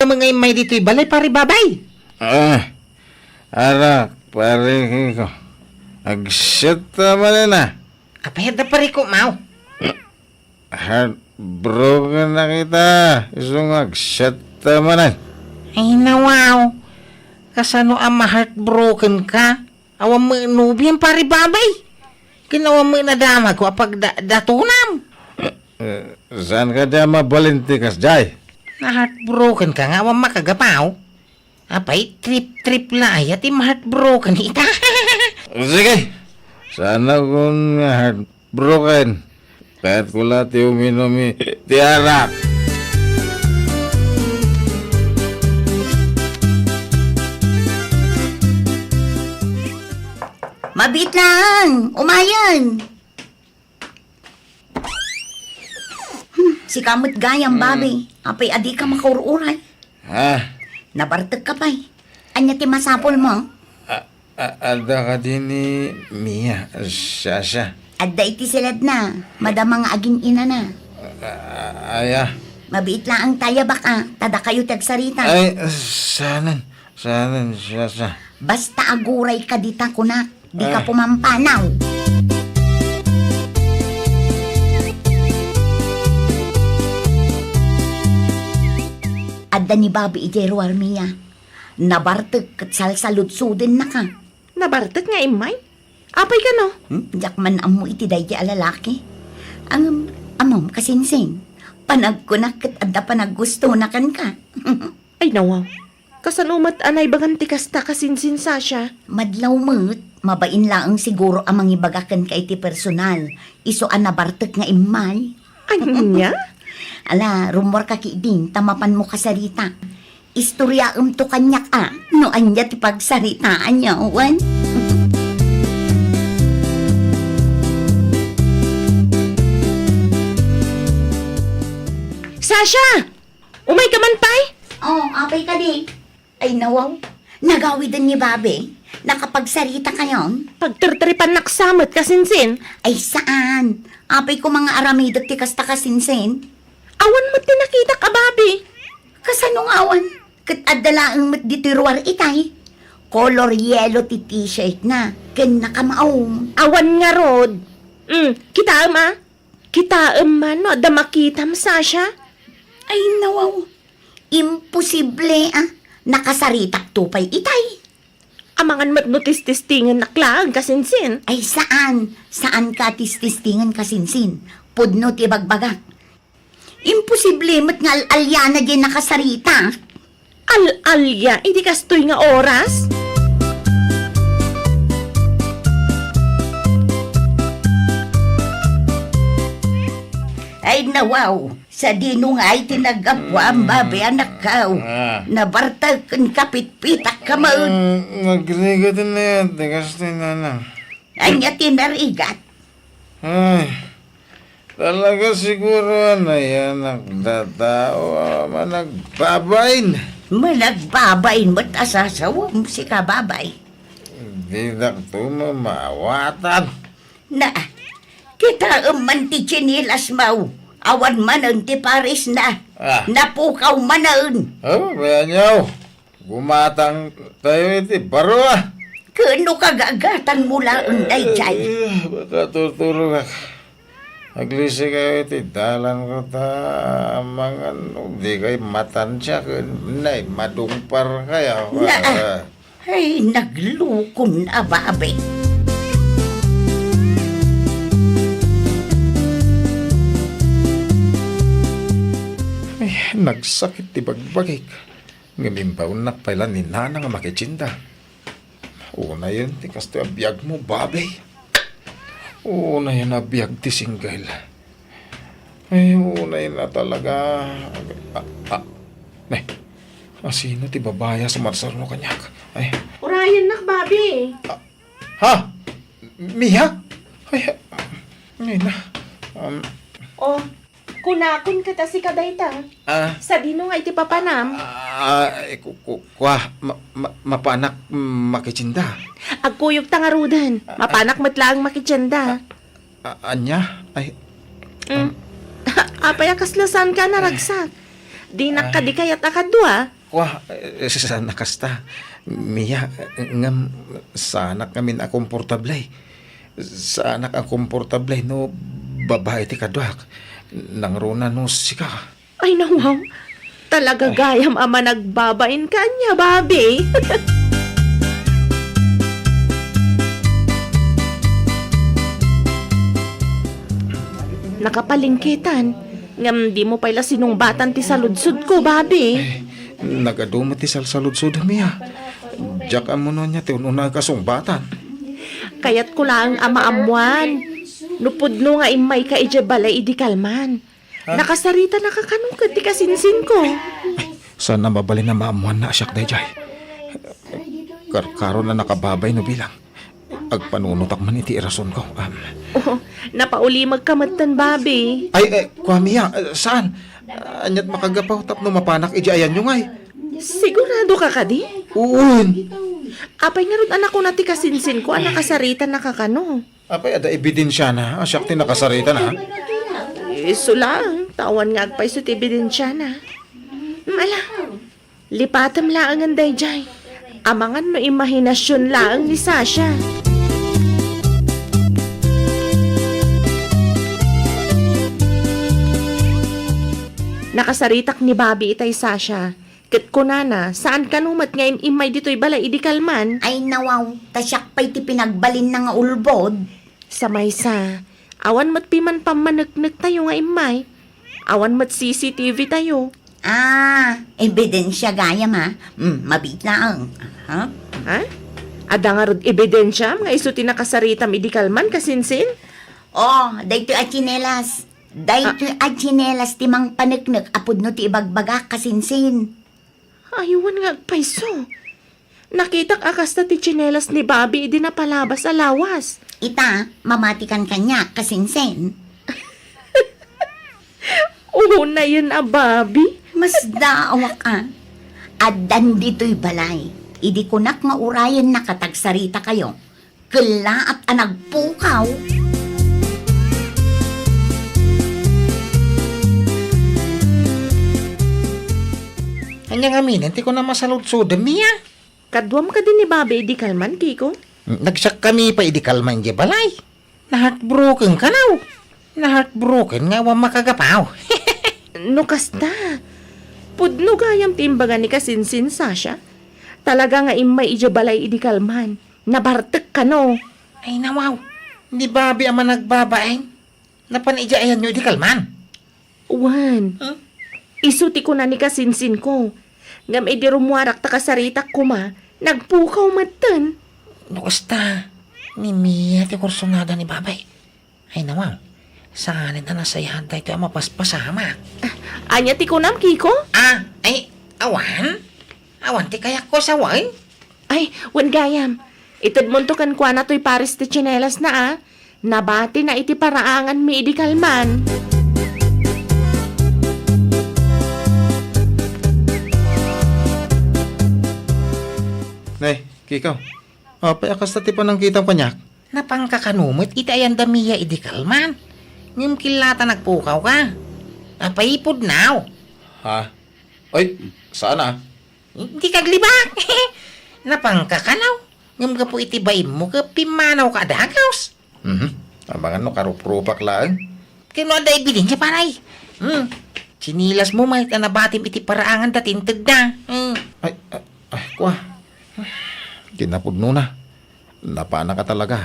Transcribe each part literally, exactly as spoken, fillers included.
Mangay may ditoy balay, Pare Babay. Ah, arak, pare Kiko. Agsiatta manen a. Apay adda, Pare Kiko, maw? Heartbroken na kita. Isu nga agsiatta manen. Ay, nawaw. Kasano a ma-heartbroken ka? Awan met nubiam, Pare Babay. Ken awan met nadamagko a pagda-, datonam. Eh, saan ka dia mabalin ti kasdiay? Na-heartbroken ka nga awan makagapaw? Apay, trip-trip la aya ti ma-heartbroken ita. Sige, saanakon nga heartbroken. Kayatko la ti uminum iti arak. Mabiit laeng, umayen. Hmm, sika met gayam, Babi. Apay a dika makaur-uray? Ha? Nabartek ka pay. Ania ti masapulmo? A-, a-, adda kadi ni Mia, Sasha? Adda iti siledna. Madama nga agin-inana. A-, a-, aya? Mabiit laeng ta aya baka, ta dakayo ti agsarita. Ay, saanen, saanen, Sasha? Basta agurayka dita kunak. Dika pumampanaw. Adda ni Babi idiay ruar, Mia. Nabartek ket salsaludsodennaka. Nabartek nga immay? Apay kano? Hmm? Diak man ammo iti daydi a lalaki. Ngem, ammom, kasinsin. Panagkunak ket adda panaggustona kenka. Ay, nawaw. Kasano met a naibagam ti kasta, kasinsin, Sasha? Madlaw met, mabain laeng siguro a mangibaga kenka iti personal. Isu a nabartek nga immay. Ania? Ala, rummuarka ketdin, ta mapanmo kasarita. Istoriaemto kaniak a, no ania ti pagsaritaanyo, wen? Sasha! Umayka man pay? Oh, apay kadi? Ay, nawaw. Nagawiden ni Babi. Nakapagsarita kayon? Pagterterepannak sa met, kasinsin. Ay, saan? Apay ko nga aramidek ti kasta, kasinsin. Awan met ti nakitak a Babi. Kasano nga awan? Ket adda laeng met ditoy ruar itay. Color yellow ti t-shirt na. Ken nakamaom. Awan ngarud. Mm, kitaem a. Kitaem man no adda makitam, Sasha? Ay, nawaw. Imposible, a. Nakasaritakto pay itay. Amangan met no tistestingennak laeng, kasinsin. Ay, saan. Saanka tistestingen, kasinsin. Pudno ti bagbagak. Imposible met nga al-aliana diay nakasarita. Al-alia idi kastoy nga oras? Ay, nawaw, sadino ngay ti naggapuam, Babi, anakkaw? Ah. Nabartek ken kapitpitak ka met. Mm, nagrigat na yan, ti kastoy, nanang. Ania ti narigat? Ay, talaga siguro a nayanak dataw a managbabain. Managbabain met a sasawem, sika, Babay. Dinak to mamaawatan. Na, kitaem man ti tsinelasmo. Awan manen ti parisna. Ah. Napukaw manen. Oh, bayanyaw. Gumatang tayo iti baro, a. Ken no kagagatangmo laeng daydiay. Eh, makaturturogak. Aglisi kayo iti dalan ko ta amangan no di kay matansia ken nay madungpar kayo. Na, ah, ay, naglukon a Babi. Ay, nagsakit ti bagbagik. Ngem imbaonnak pay la ni Nana nga makitienda. Unayen ti kastoy a biagmo, Babi. Unayen a biag ti single. Ay, unayen a talaga. Ah, ah. Ne, asino ti babai a sumarsaruno kaniak? Ay. Urayennak, Babi. Ah, Ha? Mia? Ay, ay na. Um, Oh, kunakon ket a sika dayta. Ah. Sadino nga iti papanam? Ah, eh, ku-, ku-, kua, ma-, ma-, mapanak makitienda. Agkuyogta ngaruden. Ah, ah. Mapanak met laeng makitienda. Ah, ania? Ay, Mm. um, Apay a kasla saanka a naragsak? Dinak kadi kayat a kadua? Kua, eh, saan a kasta. Mia, ngem saanak ngamin a komportable. Saanak a komportable no babai ti kaduak. Nangruna no sika. Ay, nawaw. Talaga gayam a managbabain ka ania, Bobby. Nakapalingketan, ngem dimo pay la sinungbatan ti saludsodko, Bobby. Eh, nagadu met ti salsaludsodem, Mia. Diak ammo no ania ti un-unaek a sungbatan. Kayatko laeng a maammoan no pudno nga immayka idiay balay idi kalman. Ha? Nakasaritanaka kano ket ti kasinsinko? Saan a mabalin a maammoanna a siak daydiay. Karkaron a nakababay no bilang. Agpanunotak man iti irasonko. Am. Oh, napaulimegka metten, Bobby. Ay, eh, kua, Mia, eh, saan? Aniat makagapu tapno mapanak idiay ayanyo ngay? Siguradoka kadi? Uun. Apay ngarud a nakuna ti kasinsinko a nakasaritanaka kano? Apay, adda ebidensiana a siak ti nakasarita na? Isu laeng, ta awan nga agpayso ti ebidensiana. Mm, ala, lipatem laengen daydiay. Amangan no imahinasion laeng ni Sasha. Nakasaritak ni Bobby itay, Sasha. Ket kunana, saan kano met nga im-immay ditoy balay idi kalman? Ay, nawaw, ta siak pay ti pinagbalinna nga ulbod. Sa maysa, awan met piman pammaneknektayo nga immay. Awan met C C T V tayo. Ah, ebidensia gayam, ha? Hmm, mabiit laeng. Ha? Ha? Adda ngarud ebidensiam nga isu ti nakasaritam idi kalman, kasinsin? Oh, daytoy a tsinelas. Daytoy a tsinelas ti mangpaneknek a pudno ti ibagbagak, kasinsin. Aywan nga agpayso. Nakitak a kasta ti tsinelas ni Bobby idi napalabas a lawas. Ita, mamatikan kaniak, kasinsin. Unayen a Bobby. Masdaawak a. Addan ditoy balay. Idi kunak nga urayennaka ta agsaritakayo. Kellaat a nagpukaw. Ania ngamin ti kunam a saludsodem, Mia? Kaduam kadi ni Bobby idi kalman, Kiko? Nagsiakkami pay idi kalman idiay balay. Na-heartbroken kano. Na-heartbroken nga awan makagapu. No kasta, pudno gayam ti imbaga ni kasinsin, Sasha. Talaga nga immay idiay balay idi kalman. Nabartek kano. Ay, nawaw. Ni Bobby a managbabain. Napan idiay ayanyo idi kalman? Wen. Huh? Isu ti kuna ni kasinsinko. Ngem idi rummuarak ta kasaritak koma, nagpukaw metten. No kasta, ni Mia ti kursonada ni Bobby. Ay, nawaw. Saanen a nasayaat daytoy a mapaspasamak. Ah, ania ti kunam, Kiko? Ah, ay, awan? Awan ti kayatko a sawen? Ay, wen gayam. Itedmonto kenkuana toy pares ti tsinelasna a. Nabatina iti paraanganmi idi kalman. Nay, Kiko. Apay a kasta ti panangkitam kaniak? Napanka kano met iti ayan da Mia idi kalman. Ngem killata nagpukawka. Apay ipudnaw? Ha? Ay, saan a? Dika aglibak. Napanka kano. Ngem gapu iti bainmo ket pimmanawka a dagus. Mhm. Amangan no karuprupak laeng. Ket no adda ebidensia, pare. Hmm. Tsinelasmo met a nabatim iti paraangan da ti intedda. Hmm. Ay, ay, ay, kua. Kinapudnona. Napanak a talaga.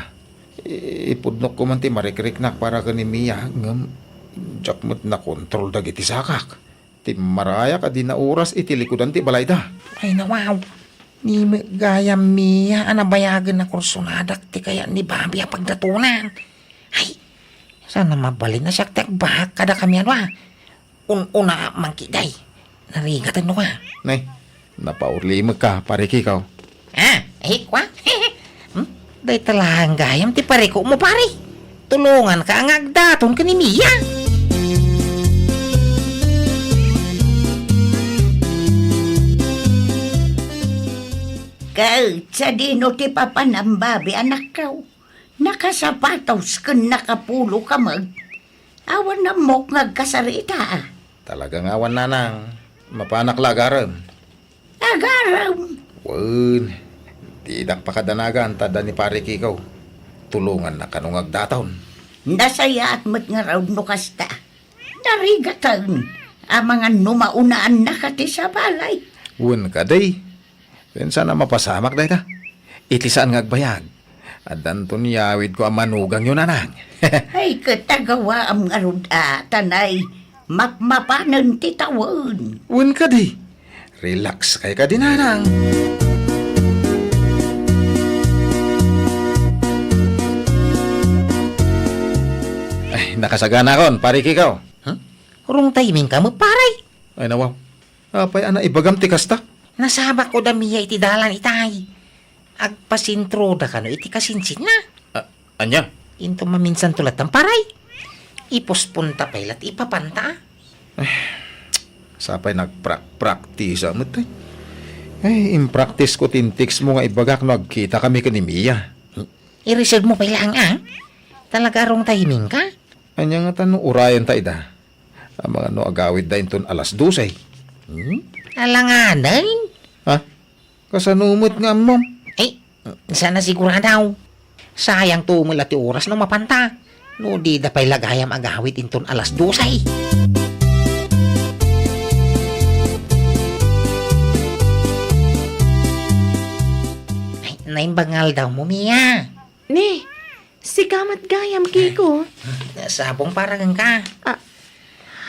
I-, ipudnokko man ti marikriknak para ken ni Mia, ngem diak met nakontrol dagiti sakak. Timmarayak a dina oras iti likudan ti balayda. Ay, nawaw. Ni met gayam Mia a nabayagen a kursonadak ti kayat ni Bobby a pagdatonan. Ay, saan a mabalin a siak ti agbahak kadakami a dua. Un-una, Mangkiday. Narigaten no ka. Nay, napaulimekka, pare Kiko. Ah, eh, kwa? Hmm? Dayta laeng gayam ti parikutmo, pare. Tulonganka nga agdaton ken ni Mia. Ket sadino ti papanam, Bobby, anakko? Nakasapatos ken nakapulo ka met. Awan ammok nga agkasarita, a. Talaga nga awan, nanang. Mapanak la agarem. Agarem! Wen, didak pakadanagan ta adda ni Pare Kiko. Tulongannak kano nga agdaton. Nasayaat met ngarud no kasta. Narigaten, amangan no maunaannaka ti sabali. Wen kadi. Ken saan a mapasamak dayta. Iti saan nga agbayag, addanton yawidko a manugangyo, Nanang. Ay, ket agawaam ngarud a, tanay, mapmapanen ti tawen. Wen kadi. Relax kay kadi, Nanang. Ay, nakasaganakon, Pare Kiko. Hmm? Wrong timing ka met, pare. Ay, nawaw. Apay a naibagam ti kasta? Nasabak ko da Mia iti dalan itay. Agpasentroda kano iti kasinsinna. A-, ania? Inton maminsanto latta, pare. Iposponta pay la ti ipapanta. Sapay nagprak-praktisa met, ay. Ay, impraktisko ti intextmo nga ibagak no agkitakami ken ni Mia. Ireservemo pay laeng, a? Talaga a wrong timing ka? Ania ngata no urayenta ida? Amangan no agawidda inton alas dose. Hmm? Alangaden? Ha? Kasano met nga ammom? Ay, saan a sigurado. Sayangto met la ti oras no mapanta. No dida pay la gayam agawid inton alas dose. Ay, naimbag nga aldawmo, Mia. Ne, sika met gayam, Kiko. Sabong para kenka. Ah,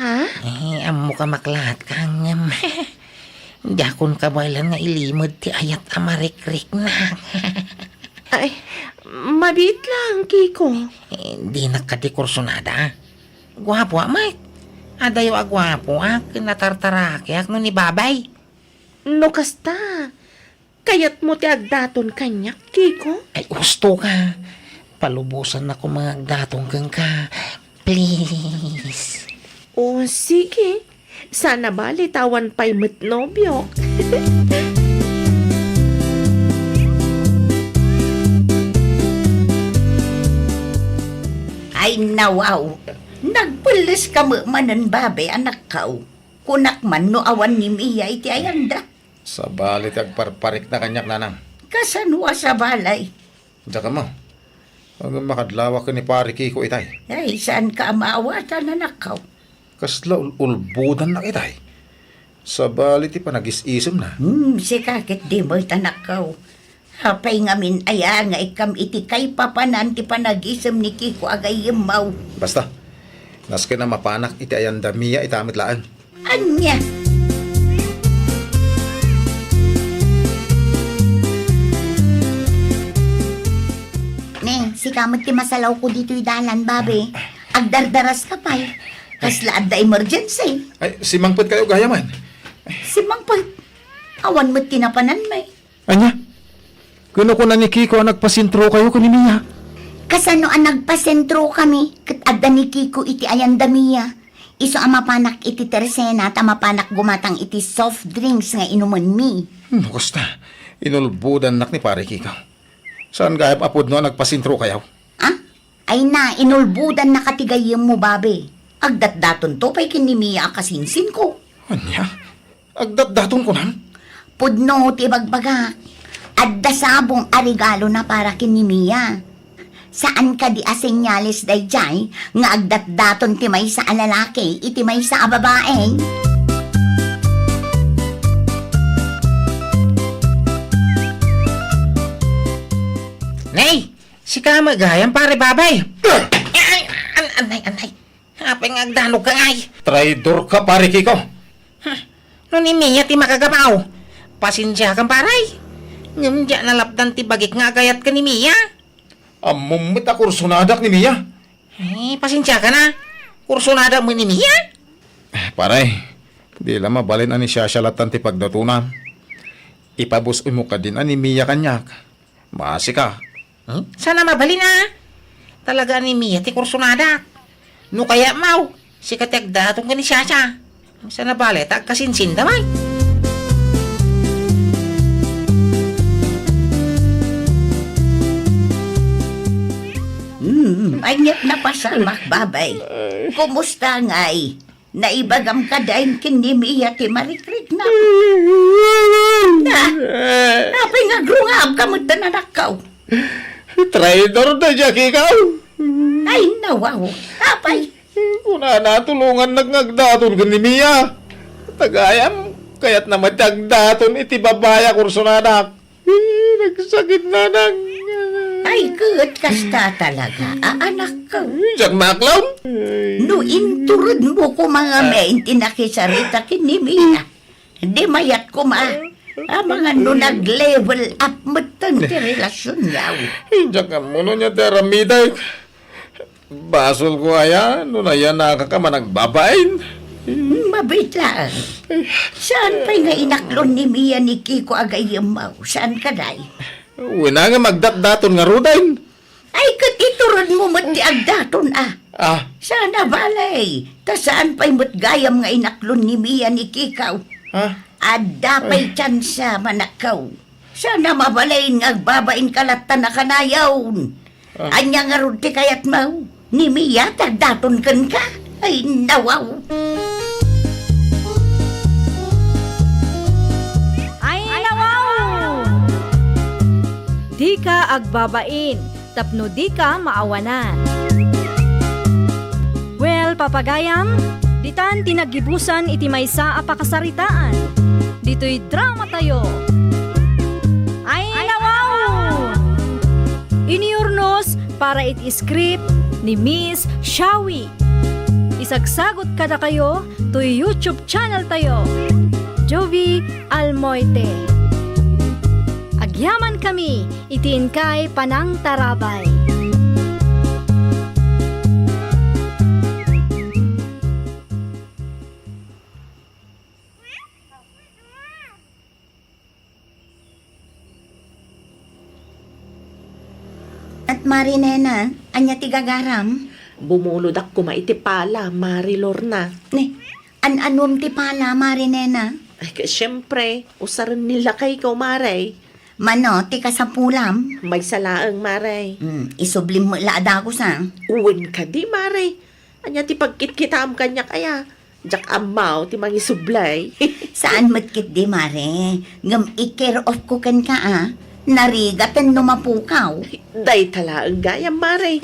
ha? Eh, ammoka met laeng, ngem diakon kabaelan nga ilimed ti ayat a marikriknak. Ay, mabiit laeng, Kiko. Eh, dinak kadi kursunada. Guapoak met. Adayo a guapoak ken natartarakiak no ni Babay. No kasta, kayatmo ti agdaton kaniak, Kiko? Ay, husto ka. Palubosannak koma nga agdaton kenka. Please. O, sige. Saan a bale ta awan pay met nobio. Ay, nawaw. Nagpelles ka met manen, Babe, anakko. Kunak man no awan ni Mia iti ayanda. Sabali ti agparparikna kaniak, Nanang. Kasano a sabali? Diak ammo. Ngem makadlawak ken ni Pare Kiko itay. Ay, saanka a maawatan, anakko. Kasla ul-, ulbodannak itay. Sabali ti panagis-isemna. Hmm, sika ket di met, anakko. Apay ngamin aya nga ikkam iti kaipapanan ti panagisem ni Kiko a gayyemmo? Basta, nasken a mapanak iti ayanda Mia ita met laeng. Ania? Ne, sika met ti masalawko ditoy dalan, Babe. Agdardaras ka pay. Kasla adda emergency. Ay, simmangpet kayo gayam. Simmangpet? Awan met ti napanan, may. Ania? Kinukuna ni Kiko a nagpasentrokayo ken ni Mia. Kasano a nagpasentrokami ket adda ni Kiko iti ayanda Mia? Isu a mapanak iti tersena ta mapanak gumatang iti soft drinks nga inumenmi. No kasta, inulbodannak ni Pare Kiko. Saan gayam a pudno a nagpasentrokayo? Ah? Ay na, inulbodannaka ti gayyemmo, Babe. Agdatdatonto pay ken ni Mia a kasinsinko. Ania? Agdatdaton kunam? Pudno ti ibagbagak. Adda sabong a regalona para ken ni Mia. Saan kadi a senyales daydiay nga agdatdaton ti maysa a lalaki iti maysa a babae? Nay! Sika met gayam, Pare Babay. Ay, ay, an-, anay, anay. Apay nga agdanogka ngay? Traidor ka, Pare Kiko. Hmm. No ni Mia ti makagabaw, pasensiakan, pare. Ngem diak nalapdan ti bagik nga agayat ken ni Mia. Ammom met a kursonadak ni Mia. Eh, pasensiakan a. Kursonadak met ni Mia? Eh, pare, di la mabalin a ni Shasha lattan ti pagdatonam. Ipabus-oymo kadin a ni Mia kaniak. Maasi ka. Hmm? Saan a mabalin a. Talaga a ni Mia ti kursonadak. No kayatmo, sika ti agdaton ken ni Shasha. Saan a bale ta agkasinsinda, bay. Hmm, ania napasamak, Babay. Kumusta ngay? Naibagam kadi ken ni Mia ti marikrikna. Na, apay nga agrungabka met, anakko? Traidor daydiay kikaw. Ay, nawaw. Apay? Kunana, tulongannak nga agdaton ken ni Mia. Ta gayam, kayatna met ti agdaton iti babai a kursonadak. Eh, nagsakit, nanang. Ay, ket kasta talaga, a, anakko. Diak maklaw. No inturedmo koma ngamin ti nakisarita ken ni Mia, di mayat koma. Amangan no nag-level up metten ti relasionyo. Diak ammo no ania ti aramidek. Basolko aya no nayanakak a managbabain. Mabiit laeng. Saan pay nga inaklon ni Mia ni Kiko a gayyemmo? Saan kadi? Wen a nga agdatdaton ngaruden. Ay, ket ituredmo met ti agdaton, a. Ah. Saan a balay. Ta saan pay met gayam nga inaklon ni Mia ni Kiko? Ha? Adda pay tiansa, manakko. Saan a mabalin nga agbabainka latta a kanayon. Ah. Ania ngarud ti kayatmo? Ni Mia ti agdaton kenka? Ay, nawaw. Ay, nawaw! Dika agbabain tapno dika maawanan. Well, papagayam, ditan ti naggibusan iti maysa a pakasaritaan. Ditoy dramatayo. Ay, nawaw! Iniurnos para iti script ni Miss Shawi. Isagsagut kadakayo toy YouTube channel tayo, Jovie Almoite. Agyaman kami iti inkay panangtarabay. At Mari Nena, ania ti gagaram? Bumulodak koma iti pala, Mari Lorna. Ni, an-anom ti pala, Mari Nena? Ay, ket siempre, usaren ni lakayko, Mare. Mano ti kasapulam? Maysa laeng, Mare. Hmm, isublim met la a dagus, a. Wen kadi, Mare. Ania ti pagkitkitaem kaniak aya? Diak ammo ti mangisubli. Saan met ketdi, Mare. Ngem i-care off ko kenka, a. Narigaten no mapukaw. Dayta laeng gayam, Mare.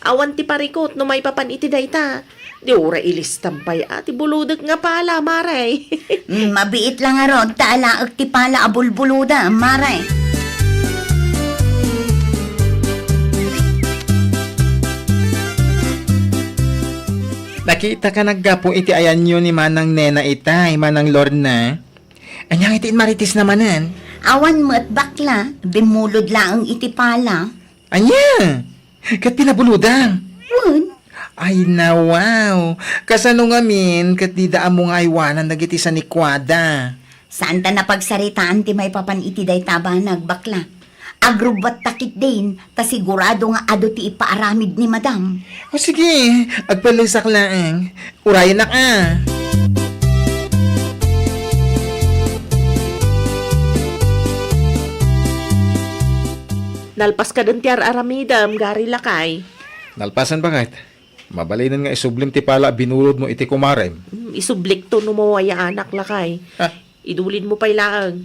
Awan ti parikut no maipapan iti dayta. Di uray ilistam pay a ti bulodek nga pala, Mare. Mm, mabiit la ngarud ta alaek ti pala a bulbulodem, Mare. Nakitaka naggapu iti ayanyo ni Manang Nena itay, Manang Lorna. Ania nga iti inmarites na manen? Awan met, bakla, bimmulod laeng iti pala. Ania? Ket pinabulodam? Wen. Ay, nawaw. Kasano ngamin ket dida ammo nga aywanan dagiti sanikuada? Saanta napagsaritaan ti maipapan iti dayta a banag, bakla. Agrubbuatta ketdin, ta sigurado nga adu ti ipaaramid ni Madam. O sige, agpallusak laeng. Urayennak a. Nalpas kadin ti ar-aramidem, Gari, lakay. Nalpasen, baket. Mabalinen nga isublim ti pala a binulodmo iti kumarem. Mm, isublikto no mawayaanak, lakay. Ah. Idulinmo pay laeng.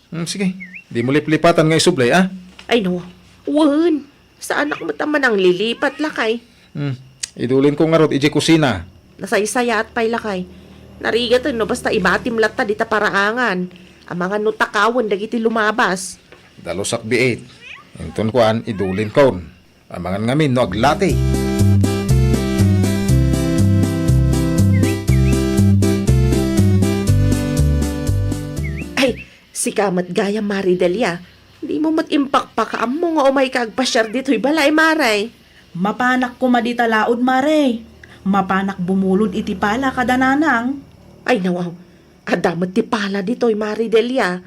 Hmm, sige. Dimo liplipatan nga isubli, a? Ay, no. Wen, saanak met a mananglipat, lakay. Hmm, idulinko ngarud idiay kusina. Nasaysayaat pay, lakay. Narigaten no basta ibatim latta dita paraangan. Amangan no takawen dagiti lumabas. Dalusak biit. Inton kuan, idulinkon. Amangan ngamin no aglati. Ay, sika met gayam, Mari Delia. Dimo met impakpakaammo nga umayka agpasiar ditoy balay, Mare. Mapanak koma dita laud, Mare. Mapanak bumulod iti pala kada nanang. Ay, nawaw. Adda met ti pala ditoy, Mari Delia.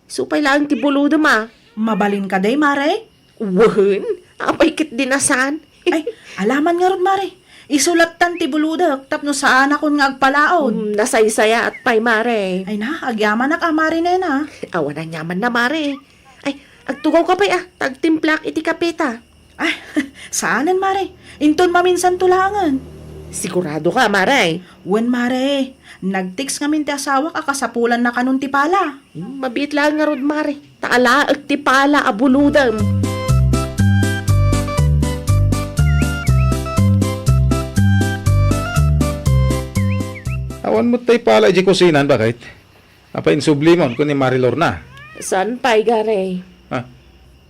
Isu pay laeng ti bulodem a. Mabalin kadi, Mare? Wen, apay ketdi a saan? Ay, alaman ngarud, Mare. Isu lattan ti bulodek tapno saanakon nga agpalaod. Mm, nasaysayaat pay, Mare. Ay na, agyamanak a, Mari Nena. Awan aniamanna, Mare. Ay, agtugawka pay a, ta agtimplaak iti kape ta. Ah, saanen, Mare. Inton maminsanto laengen. Sigurado ka, Mare? Wen, Mare. Nag-text ngamin ti asawak a kasapulanna kanon ti pala. Hmm, mabiit laeng ngarud, Mare. Ta alaek ti pala a bulodem. Awan met tay pala idiay kusinan, baket? Apay insublimon ken ni Mari Lorna? Saan pay, Gare. Ah,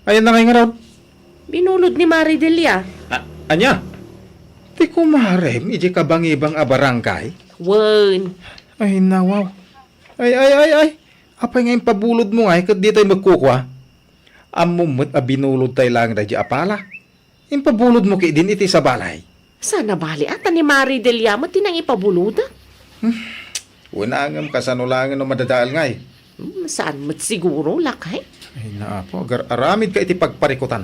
ayanna ngay ngarud? Binulod ni Mari Delia. Ah, ania? Ti kumarem idiay kabangibang a barangay? Wen. Ay, nawaw. Ay, ay, ay, ay. Apay nga impabulodmo ngay ket ditay met kukua? Ammom met a binulodtay laeng daydiay a pala. Impabulodmo ketdin iti sabali. Saan a bali, a, ta ni Mari Delia met ti nangipabuloda. Hmm. Wen, ngem kasano laengen no madadael ngay? Hmm, saan met siguro, lakay? Ay, naapo, agar-aramidka iti pagparikutan.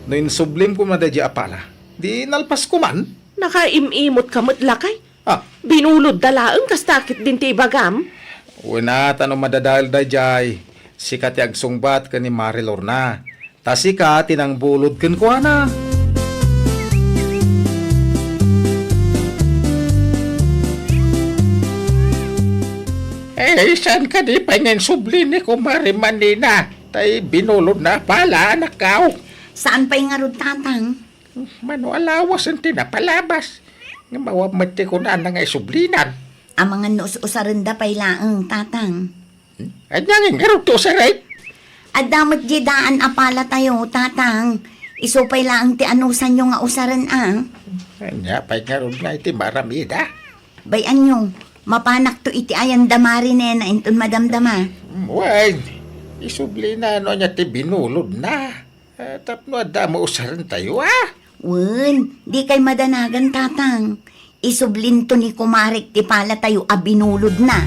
No insublim koma daydiay a pala, di nalpasko man. Nakaim-imotka met, lakay? Ah. Binulodda laeng, kasta ketdin ti ibagam? Wen, ta no madadael daydiay, sika ti agsungbat ken ni Mari Lorna. Ta sika ti nangbulod kenkuana. Eh, saan kadi pay nga insubli ni Kumare Manina? Tay binulodna a pala, anakkaw. Saan pay ngarud, Tatang? Mano a lawasen ti napalabas? Nga mawa met ti kunana nga isublinan. Amangan no us-usarenda pay laeng, Tatang. Ania ngay ngarud ti usaren? Adda met diay daan a palatayo, Tatang. Isu pay laeng ti anusanyo nga usaren, a. Ania pay ngarud nga iti maaramida? Bay-anyo, mapanakto iti ayan da Mari Nena inton madamdama. Wen, isublina no ania ti binulodna. Eh, tapno adda mausarentayo, a? Wen, dikay madanagan, Tatang. Isublinto ni kumarek ti palatayo a binulodna.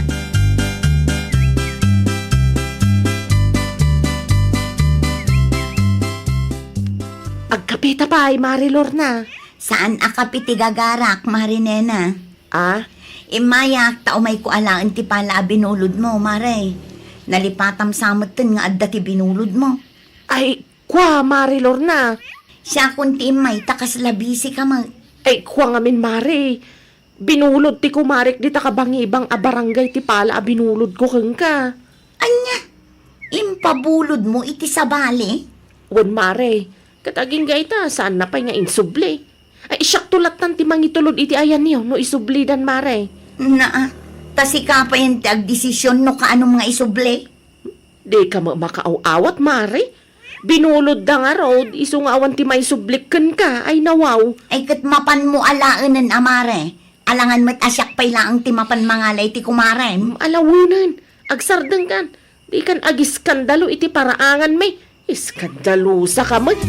Agkapita pay, Mari Lorna. Saan a kape ti gagarak, Mari Nena. Ah? Immayak, ta umayko alaen ti pala a binulodmo, Mare. Nalipatam sa metten nga adda ti binulodmo. Ay, kua, Mari Lorna. Siakon ti immay, ta kasla busy ka met. Ay, kua ngamin, Mare. Binulod ti kumarek dita kabangibang a barangay ti pala a binulodko kenka. Ania? Impabulodmo iti sabali? Wen, Mare. Ket agingga ita, saanna pay nga insubli. Ay, siakto lattan ti mangitulod iti ayanyo no isublidan, Mare. Naa, ta sika payen ti agdesision no kaanom nga isubli. Dika met makaaw-awat, Mare. Binulodda ngarud, isu nga awan ti maisublik kenka, ay nawaw. Ay ket mapanmo alaenen a, Mare. Alangan met a siak pay laeng ti mapan mangala iti kumarem. Alawenen, agsardengkan. Dikan agiskandalo iti paraanganmi. Iskandalosaka met.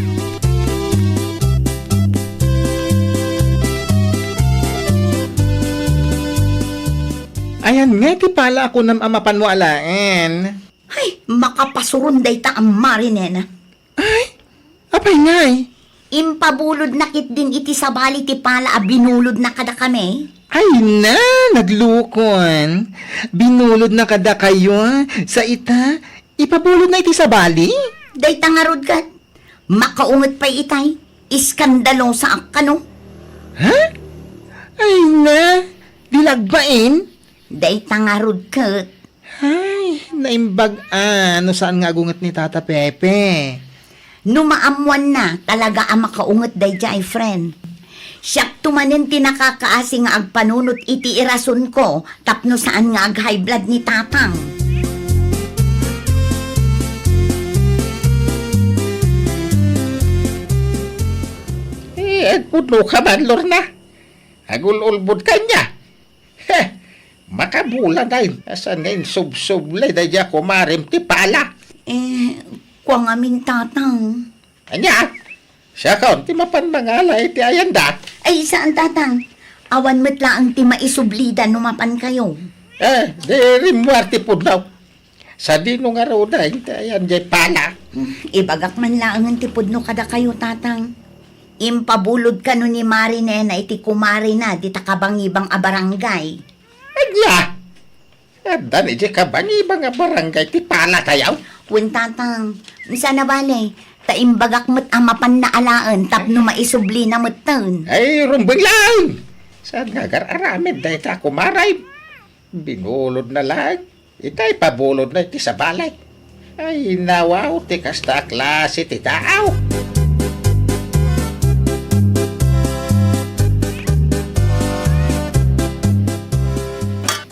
Ayan nga ti pala a kunam a mapanmo alaen. Ay, makapasuron dayta a Mari Nena. Ay, apay ngay? Impabulodna ketdin iti sabali ti pala a binulodna kadakami. Ay na, naglukon. Binulodna kadakayo, sa ita, ipabulodna iti sabali? Dayta ngarud ket, makaunget pay itay, iskandalosa a kano. Ha? Ay na, di lagbain? Dayta ngarud ket. Ay, naimbag a, no saan nga agunget ni Tata Pepe. No maammoanna, talaga a makaunget daydiay, friend. Siakto manen ti nakakaasi nga agpanunot iti irasonko tapno saan nga ag-high blood ni Tatang. Eh, agpudno ka man, Lorna. Agul-ulbod ka niya. He, makabulan ay, asan nga insubsublay daydiay a kumarem ti pala? Eh, kua ngamin, Tatang. Ania? Siakon ti mapan mangala iti ayanda? Ay, saan, Tatang. Awan met laeng ti maisublida no mapan kayo. Eh, di rimmuar ti pudno. Sadino ngarud a intayan jay pala? Ibagak man laengen ti pudno kadakayo, Tatang. Impabulod kano ni Mari Nena iti kumarina dita kabangibang a barangay. Ania? Addan iti kabangibang a barangay ti pala tayo? Wen, Tatang. Saan a bale, ta imbagak met a mapanna alaen tapno maisublina metten. Ay, rumbeng laeng! Saan nga agar-aramid dayta, kumare? Binulodna laeng. Itay pabulodna iti sabali. Ay, nawaw, ti kasta a klase ti tao.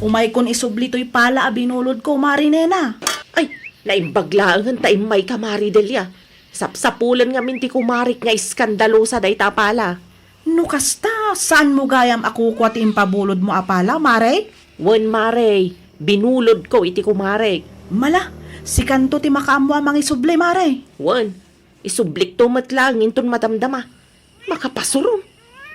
Umaykon isubli toy pala a binulodko, Mari Nena. Ay, naimbag laengen ta immayka, Mari Delia. Sapsapulen ngamin ti kumarik nga iskandalosa dayta a pala. No kasta, saanmo gayam a kukua ti impabulodmo a pala, Mare? Wen, Mare, binulodko iti kumarik. Mala, sikanto ti makaammo a mangisubli, Mare. Wen, isublikto met laeng inton madamdama. Makapasurom.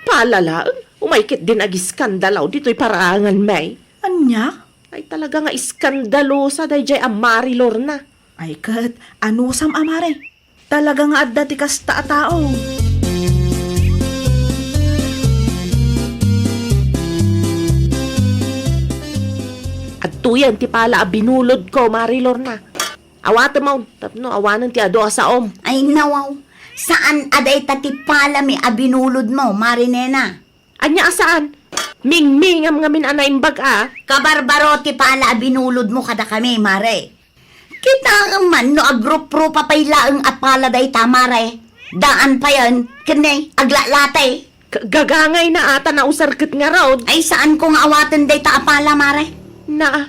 Pala laeng, umay ketdin agiskandalo ditoy paraanganmi. Ania? Ay, talaga nga iskandalosa daydiay a Mari Lorna. Ay ket, anusam a, Mare? Talaga nga adda ti kasta a tao. Adtoyen ti pala a binulodko, Mari Lorna. Awatem, tapno awanen ti adu a saom. Ay, nawaw. Saan a dayta ti palami a binulodmo, Mari Nena. Ania a saan? Mingmingam ngamin a naimbag a. Kabarbaro ti pala a binulodmo kadakami, Mare. Kitaem man no agruprupa pay laeng a pala dayta, Mare. Daan payen, ken ni, aglalati. K-, gagangayna a ta nausar ket ngarud. Ay, saanko nga awaten dayta a pala, Mare. Naa,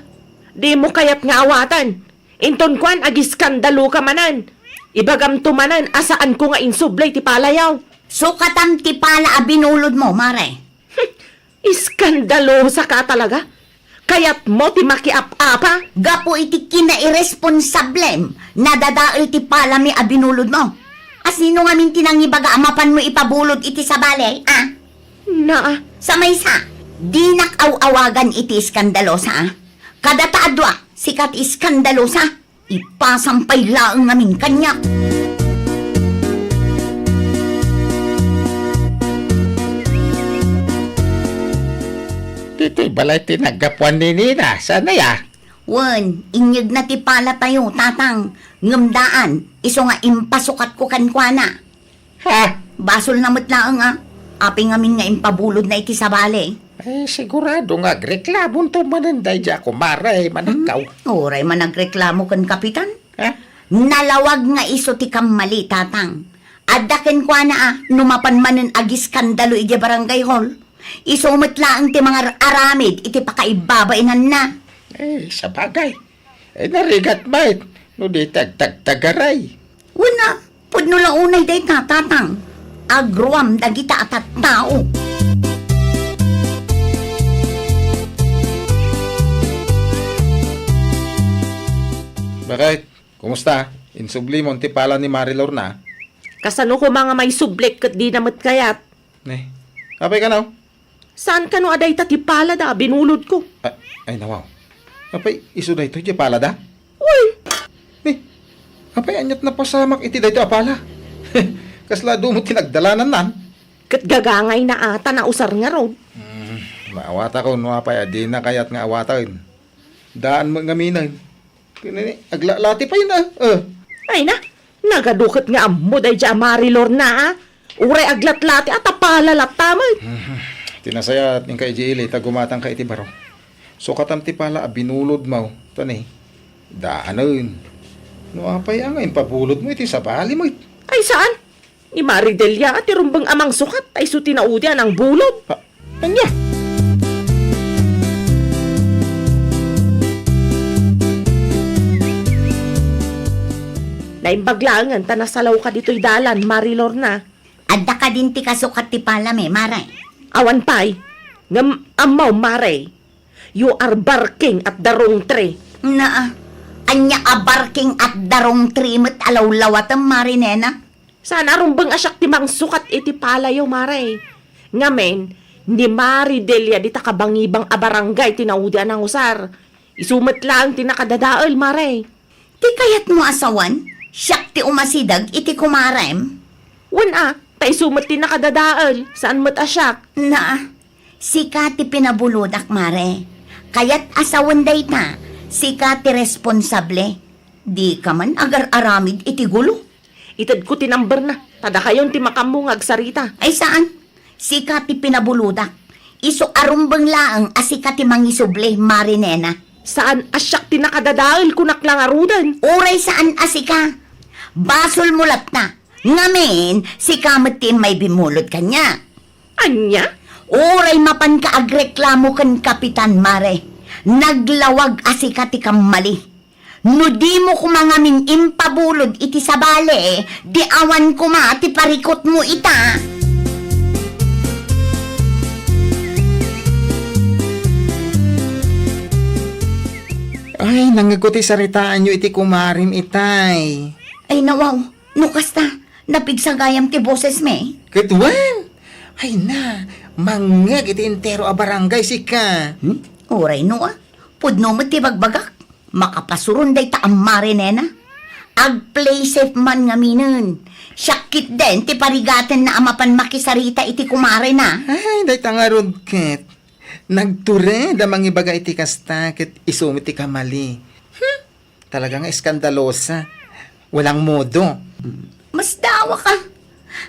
dimo kayat nga awaten. Inton kuan, agiskandaloka manen. Ibagamto manen a saanko nga insubli ti palayo. Sukatam ti pala a binulodmo, Mare. Iskandalosaka talaga. Kayatmo ti makiap-apa? Gapu iti kinairesponsablem, nadadael ti palami a binulodmo. A sino ngamin ti nangibaga a mapanmo ipabulod iti sabali, a? Naa. Sa maysa, dinak aw-awagan iti iskandalosa, a? Kadata a dua, sika ti iskandalosa. Ipasam pay laeng ngamin kaniak. Ditoy balay ti naggapuan ni Nina, saan aya? Wen, inyegna ti palatayo, Tatang, ngem daan, isu nga impasukatko kenkuana. Ha? Basolna met laeng a. Apay ngamin nga impabulodna iti sabali? Ay, sigurado nga agreklamonto manen daydiay a kumare, manakaw. Hmm? Uray man agreklamo ken Kapitan. Ha? Nalawag nga isu ti kammali, Tatang. Adda kenkuana a, no mapan manen agiskandalo idiay barangay hall. Isu met laeng ti mangar-aramid iti pakaibabainanna. Eh, sabagay. Eh, narigat met no di ti agtagtagaray. Wen a, pudno la unay dayta, Tatang. Agruam dagita a tattao. Bakit? Kumusta? Insublimon ti pala ni Mari Lorna? Kasano koma nga maisublik ket dina met kayat? Ne. Apay kano? Saan kano a dayta ti palada a binulodko? A-, ay, nawaw. Apay, isu daytoy ti palada? Uy! Eh, apay, aniat napasamak iti daytoy a pala? Kasla adu met ti nagdalanannan? Ket gagangayna a ta nausar ngarud. Hmm, maawatakon no apay a dina kayat nga awaten. Daan met ngaminen. Kunani, aglalati pay na. Eh. Ay na, nagadu ket nga ammo daydiay a Mari Lorna, a. Uray aglatlati a ta pala latta met. Mhm. Ti nasayaat, inka idiay ili ta gumatangka iti baro. Sukatam ti pala a binulodmo, ta ni, daanen. No apay a nga impabulodmo iti sabali met? Ay, saan? Ni Mari Delia a ti rumbeng a mangsukat, ta isu ti naudi a nangbulod. Ha? Ania? Naimbag laengen ta nasalawka ditoy dalan, Mari Lorna. Adda kadin ti kasukat ti palami, Mare? Awan pay. Ngem ammo, Mare. You are barking at the wrong tree. Naa, ania a barking at the wrong tree met a lawlawatem, Mari Nena? Saan a rumbeng a siak ti mangsukat iti palayo, Mare. Ngamin, ni Mari Delia dita kabangibang a barangay ti naudi a nangusar. Isu met laeng ti nakadadael, Mare. Ti kayatmo a sawen, siak ti umasideg iti kumarem? Wen a, ta isu met ti nakadadael, saan met a siak. Naa, sika ti pinabulodak, Mare. Kayat a sawen dayta, sika ti responsable. Dika man agar-aramid iti gulo. Itedko ti number na, ta dakayon ti makaammo nga agsarita. Ay saan? Sika ti pinabulodak. Isu a rumbeng laeng a sika ti mangisubli, Mare Nena. Saan a siak ti nakadadael, kunak la ngaruden. Uray saan a sika. Basolmo latta. Ngamin, sika met ti immay bimulod kaniak. Ania? Uray mapanka agreklamo ken Kapitan, Mare. Naglawag a sika ti kammali. No dimo koma ngamin impabulod iti sabali, di awan koma ti parikutmo ita. Ay, nangngegko ti saritaanyo iti kumarem itay. Ay, nawaw. No kasta, napigsagayam ti bosesmi. Ket wen? Ay na, mangngeg iti entero a barangay sika. Hmm? Uray no a, pudno met ti bagbagak. Makapasuron dayta a Mare Nena. Ag-play safe man ngaminen. Siak ketdin ti parigatenna a mapan makisarita iti kumarena. Ay, dayta ngarud ket. Nagtured a mangibaga iti kasta ket isu met ti kamali. Hmm? Talaga nga eskandalosa. Walang modo. Masdawa ka.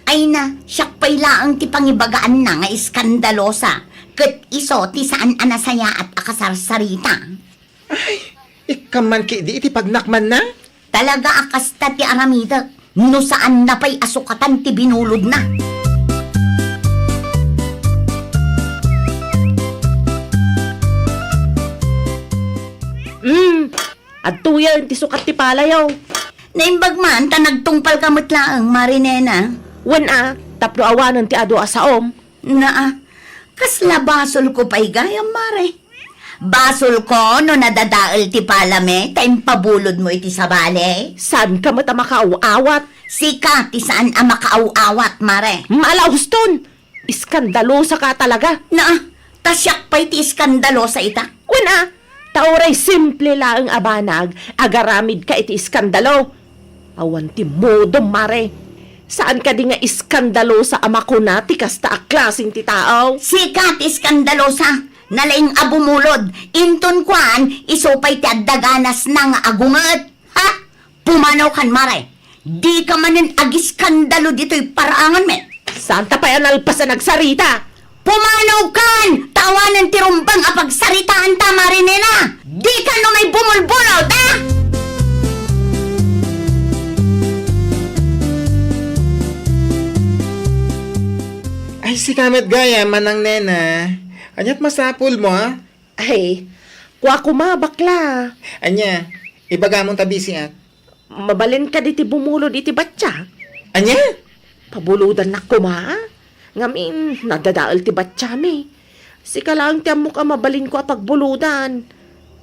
Ay na, siak pay laeng ti pangibagaanna nga eskandalosa, ket isu ti saan a nasayaat a kasarsarita. Ay, ikkan man ketdi iti pagnakmanna? Talaga a kasta ti aramidek, no saanna pay a sukatan ti binulodna. Mm, Adtoyen ti sukat ti palayo. Naimbag man ta nagtungpalka met laeng, Mare Nena. Wen a, tapno awanen ti adu a saom. Naa, kasla basolko pay gayam, Mare. Basolko no nadadael ti palami ta impabulodmo iti sabali. Saanka met a makaaw-awat. Sika ti saan a makaaw-awat, Mare. Mala Houston! Iskandalosaka talaga. Naa, ta siak pay ti iskandalosa ita. Wen a, ta uray simple laeng a banag, agaramidka iti iskandalo. Awan ti modom, Mare. Saan kadi nga iskandalosa a makuna ti kasta a klaseng ti tao? Sika ti iskandalosa. Nalaing a bumulod. Inton kuan, isu pay ti adda ganasna nga agunget. Ha? Pumanawkan, Mare. Dika manen agiskandalo ditoy paraanganmi. Saanta pay a nalpas a nagsarita. Pumanawkan! Ta awanen ti rumbeng a pagsaritaanta, Mare Nena. Dika no may bumulbulod, ha? Ay, sika met gayam, Manang Nena. Ania't masapulmo, ha? Ay, kua koma, bakla. Ania, ibagamon ta bisiak. Mabalin kadi ti bumulod iti batsia? Ania? Pabulodannak koma, a? Ngamin, nadadael ti batsiami. Sika laeng ti ammok a mabalinko a pagbulodan.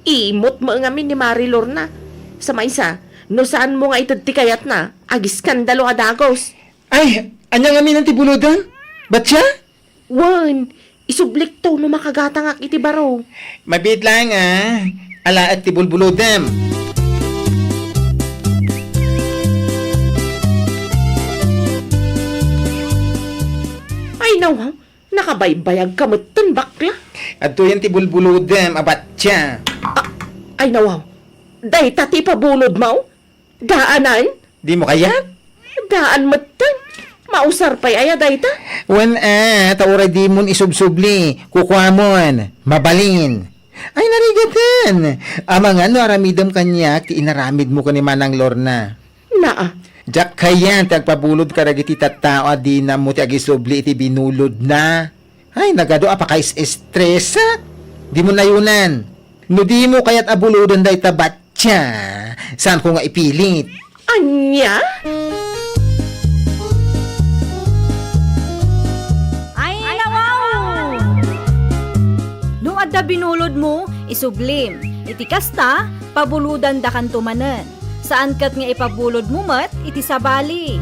Imot met ngamin ni Mare Lorna. Sa maysa, no saanmo nga ited ti kayatna, agiskandalo a dagus. Ay, ania ngamin ti bulodan? Batsia? Wen, isublikto no makagatangak iti baro. Mabiit laeng a, alaek ti bulbulodem. Ay, nawaw, nakabaybayagka metten, bakla. Adtoyen ti bulbulodem a batsia. A-, ay, nawaw, dayta ti ipabulodmo? Daanan? Dimo kayat? Daan metten. Mausar pay aya dayta? Wen a, ta uray dimon isubsubli, kukuamon, mabalin. Ay, narigaten. Amangan no aramidem kaniak ti inaramidmo ken ni Manang Lorna. Naa. Diak kayat ti agpabulod kadagiti tattao a dinammo ti agisubli iti binulodna. Ay, nagadu a pakais-estresak. Dimo nayunan. No dimo kayat a buloden dayta batsia, saanko nga ipilit. Ania? Ay, nawaw! No adda binulodmo, isublim. Iti kasta, pabulodandakanto manen. Saan ket nga ipabulodmo met iti sabali.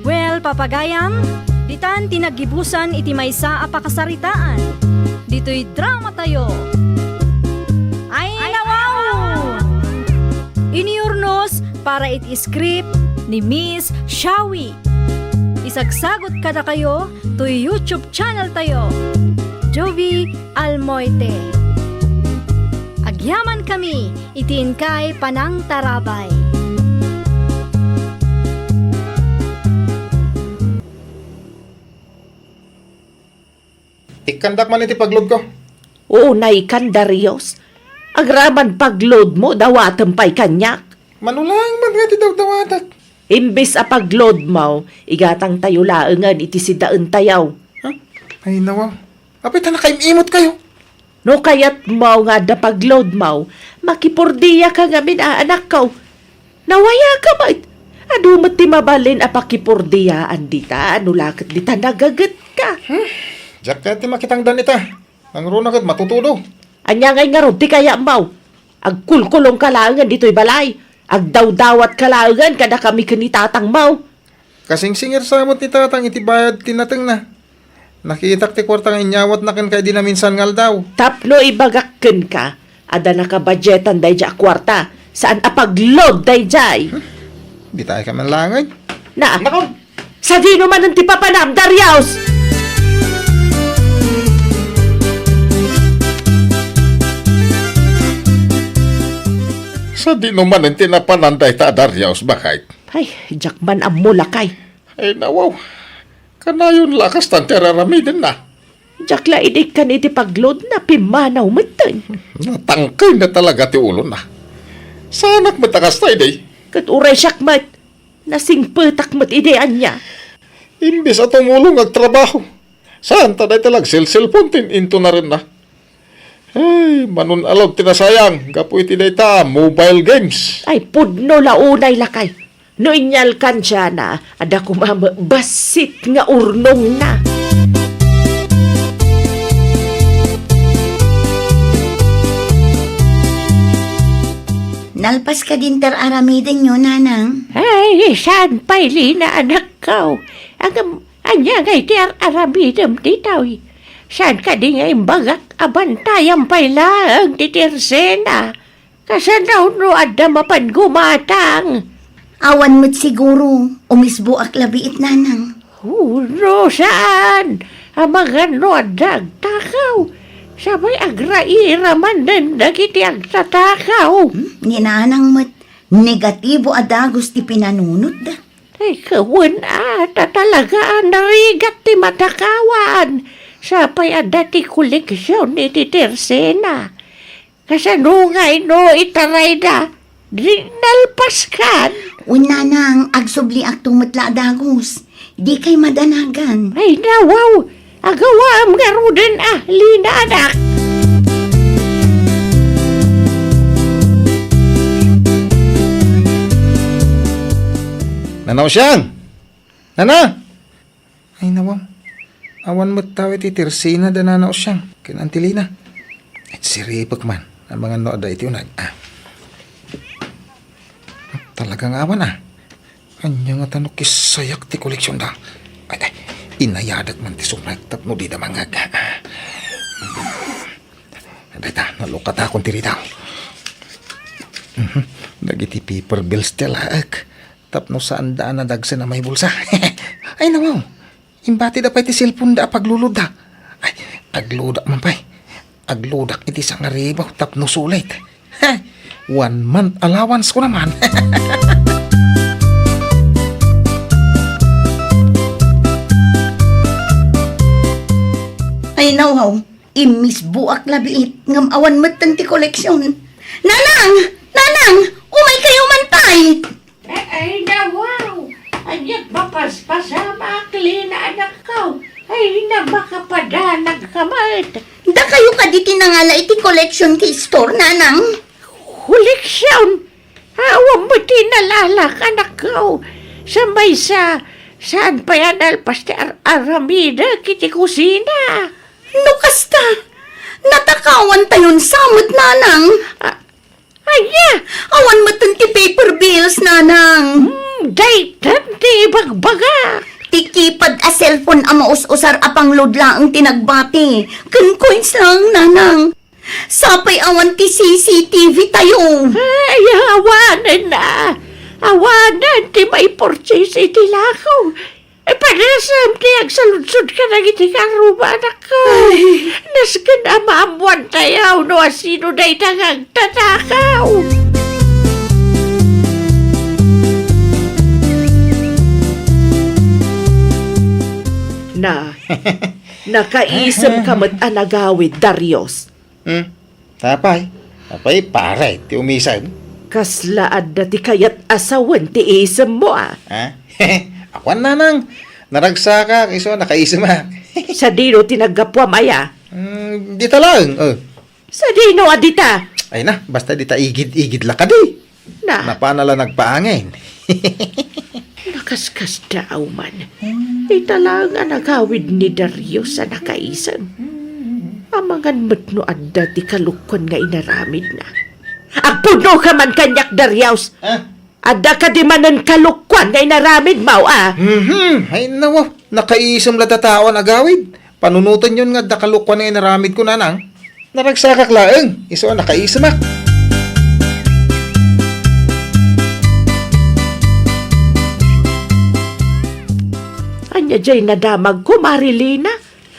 Well, papagayam, ditan ti naggibusan iti maysa a pakasaritaan. Ditoy dramatayo. Ay, nawaw! Iniurnos para iti script ni Miss Shawi. Isagsagot kadakayo toy YouTube channel tayo, Jovie Almoite. Agyaman kami iti inkay panangtarabay. Ikkandak man iti pagloadko. Unaykan, Darius. Agraman pagloadmo, dawatem pay kaniak. Mano laeng met nga ti dawdawatek? Imbes a pagloadmo, igatangtayo laengen iti sidaentayo. Huh? Ay, nawaw. Apay ta nakaim-imotkayo? No kayatmo nga adda pagloadmo, makipurdiyaka ngamin a, anakko. Nawayaka met. Adu met ti mabalin a pakipurdiyaan dita, no la ket dita nagagetka. Hmm? Diak kayat ti makitangdan ita. Nangruna ket matutudo. Ania ngay ngarud ti kayatmo? Agkulkulongka laengen ditoy balay. Agdawdawatka laengen kadakami ken ni tatangmo. Kasingsingir sa met ni tatang iti bayad ti natengna. Nakitak ti kuarta nga inyawatna kenka idi naminsan nga aldaw. Tapno ibagak kenka, adda nakabudgetan daydiay a kuarta. Saan a pagload daydiay. Hmm? Bitay ka man laengen. Na. Nakon! Sadino manen ti papanam, Darius? Sadino manen ti napanan dayta a Darius, baket? Ay, diak man ammo, lakay. Ay, nawaw. Kanayon la kastan ti ar-aramidenna. Diak la idi ikkan iti pagloadna, pimmanaw metten. Natangkayna talaga ti ulona. Saanak met a kasta idi. Ket uray siak met, nasingpetak met idi ania. Imbes a tumulong nga agtrabaho, saan ta dayta la agselselpon ti intunarenna. Ay, manun-alog ti nasayang gapu iti dayta a mobile games. Ay, pudno la unay, lakay. No inyalkansiana, adda koma met bassit nga urnongna. Nalpas kadin ti ar-aramidenyo, Nanang? Ay, saan pay, Lina, anakko. Ngem, ania ngay ti ar-aramidem ditoy? Saan kadi nga imbagak a bantayam pay laeng ti tersena? Kasano no adda mapan gumatang? Awan met siguro, umisboak labiit, Nanang. Huno, saan? Amangan no adda agtakaw. Sapay agraira manen dagiti agtatakaw. Hmm, ni Nanang met, negatibo a dagus ti pinanunotda. Ay, kawen a, ta talaga a narigat ti matakawan. Sapay adda ti koleksion iti tersena. Kasano ngay no itarayda? Di nalpaskan? Wen, Nanang, agsubliakto met la a dagus. Dikay madanagan. Ay, nawaw! Agawaam ngaruden a, Lina, anak. Nana Usiang! Nana! Ay, nawaw. Awan met tawen iti tersena da Nana Usiang ken Auntie Lina. Ay, siripek man. Amangan no adda iti uneg. Ah. Talaga nga awan, ah. Ania ngata no kisayak ti koleksionda? Ay, ay, inayadak man ti sumek tapno dida mangngeg. Ah. Dayta, nalukatakon ti rida. Mhm. Dagiti paper bills ti alaek. Tapno saanda a nadagsen a maibulsa. Ay, nawaw. Imbatida pay ti cellphone-da a paglulodda. Ay, aglodak man pay. Aglodak iti sangaribu tapno sulit. Ha! One month allowance ko naman. Ay, nawaw. Immisboak labiit ngem awan metten ti koleksion. Nanang! Nanang! Umaykayo man pay! Ay, nawaw! Ania't mapaspasamak, Lina, anakko? Ay, na, makapadanag ka met. Dakayo kadi ti nangala iti collection ti store, Nanang? Collection? Awan met ti nalalak, anakko. Sa maysa, saan pay a nalpas ti ar-aramidek iti kusina? No kasta, natakawantayon sa met, Nanang. Ah, Ania? Awan metten ti paper bills, Nanang. Hmm, daytan ti ibagbaga. Ti keypad a cellphone a maus-usar a pangload laeng ti nagbati. Ken coins laeng, Nanang. Sapay awan ti C C T V tayo. Ay, awanen na. Awanen ti maipurchase iti lako. Ipadasam ti agsaludsod kadagiti karruba, anakko. Ay. Nasken a maammuantayo no asino dayta nga agtatakaw. Na. Nakaisem ka met a nagawid, Darius. Hmm? Apay? Apay, pare, ti umisem? Kasla adda ti kayat a sawen ti isemmo, a? Ha? Awan, nanang. Naragsakak, isu a nakaisemak. Sadino ti naggapuam aya? Hmm, dita laeng, eh. Sadino a dita? Ay na, basta dita igid-igid la kadi. Na. Napana la nagpaangin. Nakaskasdaaw man. Ita laeng a nagawid ni Darius a nakaisem. Amangan met no adda ti kalokuan nga inaramidna. Agpudno ka man kaniak, Darius! Ah? Adda kadi manen kalokuan nga inaramidmo, a? Mhm. Ay, nawa. Nakaisem la ta tao a nagawid. Panunotenyon nga adda kalokuan nga inaramidko, nanang. Naragsakak laeng, isu a nakaisemak. Ania jay nadamagko, Marilina?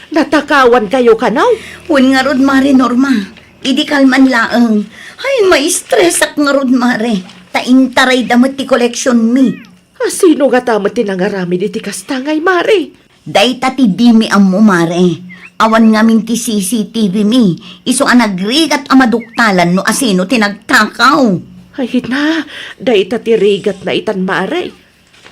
Natakawan kayo kano? Wen ngarud, Mare Norma. Idi kalman laeng. Ay, maistresak ngarud, Mare. Ta intarayda met ti koleksionmi. A, sino ngata met ti nangaramid iti kasta ngay, Mare? Dayta ti dimi ammo, Mare. Awan ngamin ti C C T V mi. Isu a nagrigat a maduktalan no asino ti nagtakaw. Ay na, dayta ti rigatna itan, Mare.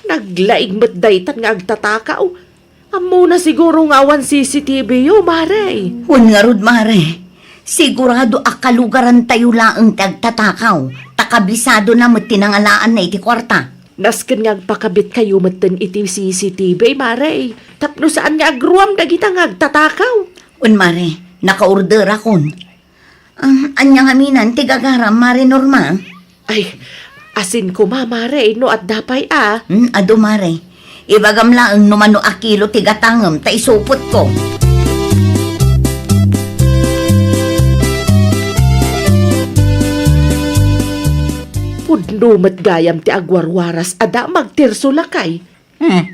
Naglaig met daytan nga agtatakaw. Ammona siguro nga awan C C T V yo, Mare. Wen ngarud, Mare. Sigurado a kalugarantayo laeng ti agtatakaw, ta kabisadona met ti nangalaanna iti kuarta. Nasken nga agpakabitkayo metten iti C C T V, Mare, tapno saan nga agruam dagita nga agtatakaw. Wen, Mare, nakaorderakon. Ah, ania ngaminan ti gagaram, Mare Norma? Ay, asin koma, Mare, no adda pay a. Hmm, adu, Mare. Ibagam laeng no mano a kilo ti gatangem ta isupotko. Pudno met gayam ti agwarwaras a damag, Tirso, lakay. Hmm.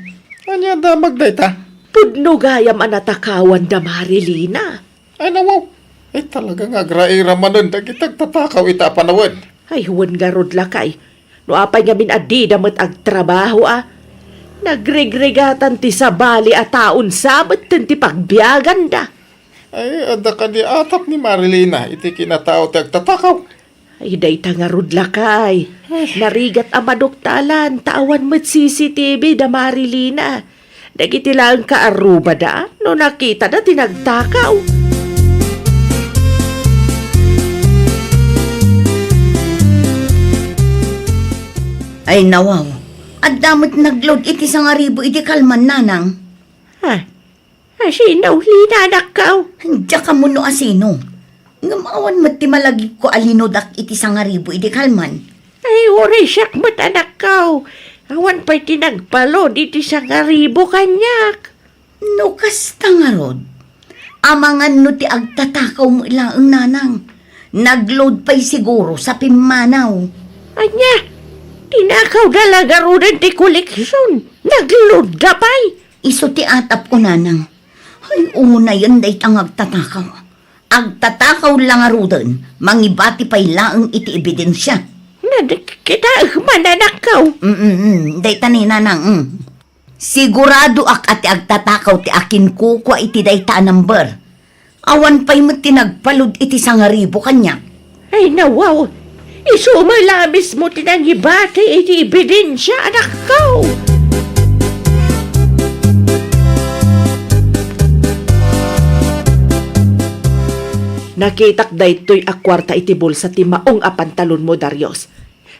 Ania damag dayta? Pudno gayam a natakawan da Marilina. Ay, nawaw. Ay, talaga nga agrairamanen dagiti agtatakaw ita a panawen. Ay, wen ngarud, lakay. No apay ngamin a dida met agtrabaho a. Nagrigrigatan ti sabali a taon sa metten ti pagbiaganda. Ay, adda kadi atap ni Marilina iti kinatao ti agtatakaw. Ay, dayta ngarud, lakay. Ay. Narigat a maduktalan, ta awan met C C T V da Marilina. Dagiti laeng kaarrubada, no nakitada ti nagtakaw. Ay, nawaw. Adda met nagload iti sangaribu idi kalman, nanang. Ha? Asino, Lina, anakko? Diak ammo no asino. Ngem awan met ti malagipko a linudak iti sangaribu idi kalman. Ay, uray siak met, anakko. Awan pay ti nagpaload iti sangaribu kaniak. No kasta ngarud, amangan no ti agtatakaw met laeng, nanang. Nagload pay siguro sa pimmanaw. Ania? Tinakawda la ngaruden ti koleksion. Nagloadda pay. Isu ti atapko, nanang. Ay, unayen dayta nga agtatakaw. Agtatakaw la ngaruden, mangibati pay laeng iti ebidensia. Nadikitaek man, anakko. Mm, mm, mm. Dayta ni, nanang, mm. Siguradoak a ti agtatakaw ti akinkukua iti dayta a number. Awan pay met ti nagpaload iti sangaribu kaniak. Ay, nawaw. Isu met la mismo ti nangibati iti ebidensia, anakko. Nakitak daytoy a kuarta iti bulsa ti maong a pantalonmo, Darius.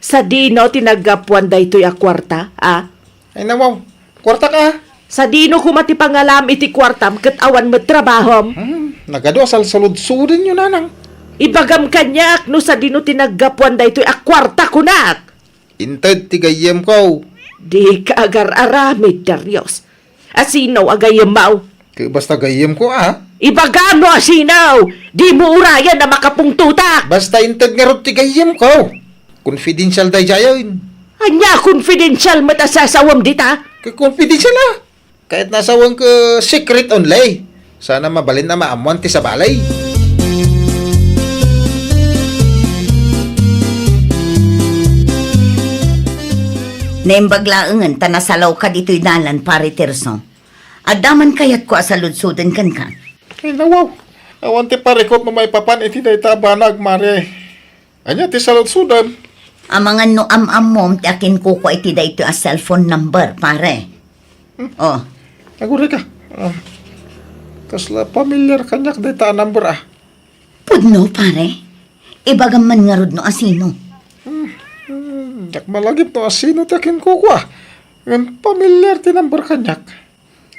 Sadino ti naggapuan daytoy a kuarta, a? Ay, nawaw. Kuartak a? Sadino koma ti pangalam iti kuartam ket awan met trabahom? Hmm, nagadu a salsaludsodenyo, nanang. Ibagam kaniak no sadino ti naggapuan daytoy a kuarta, kunak. Inted ti gayyemko. Dika agar-aramid, Darius. Asino a gayyemmo? Ket basta gayyemko, a? Ibagam no asino! Dimo urayen a makapungtotak! Basta inted ngarud ti gayyemko. Confidential daydiayen. Ania, confidential met a sasawem dita? Ket confidential, a? Ket nasawen ket secret only. Sana mabalin a maammoan ti sabali. Naimbag laengen ta nasalawka ditoy dalan, Pare Tirso. Adda man kayatko a saludsoden kenka. Ay, nawaw. Awan ti parikut no maipapan iti dayta a banag, Mare. Ania ti saludsodem? Amangan no am-ammom ti akinkukua iti daytoy a cellphone number, pare. Hmm. Oh. Aguray ka. Ah, kasla pamilyar kaniak dayta a number, ah. Pudno, pare. Ibagam man ngarud no asino. Hmm, hmm, diak malagip no asino ti akinkukua. Ngem pamilyar ti number kaniak.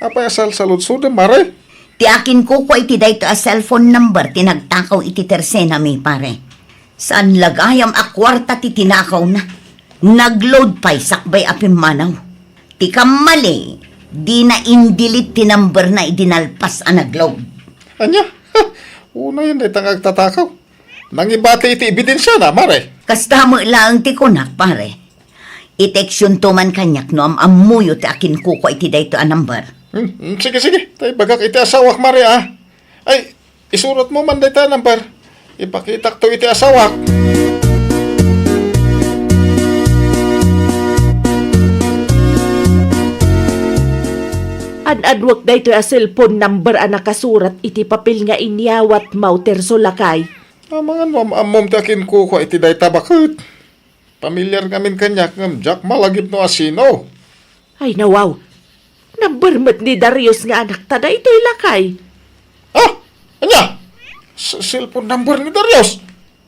Apay a salsaludsodem, Mare? Ti akinkukua iti daytoy a cellphone number ti nagtakaw iti tersenami, pare. Saan la gayam a kuarta ti tinakawna. Nag-load pay sakbay a pimmanaw. Ti kammali, dina in-delete ti numberna idi nalpas a nag-load. Ania? Unayen dayta nga agtatakaw. Nangibati iti ebidensiana, Mare. Kasta met laeng ti kunak, pare. I-textyonto man kaniak no am-ammoyo ti akinkukua iti daytoy a number. Hmm, hmm, sige, sige. Ta ibagak iti asawak, Mare, ah. Ay, isuratmo man dayta a number. Ipakitakto iti asawak. Ad-aduek daytoy a cellphone number a nakasurat iti papel nga inyawatmo, Terso, lakay. Amangan no am-ammom ti akinkukua iti dayta baket. Pamilyar ngamin kaniak ngem diak malagip no asino. Ay, nawaw. Number met ni Darius nga anakta daytoy, lakay. Ah! Ania? S-, cellphone number ni Darius?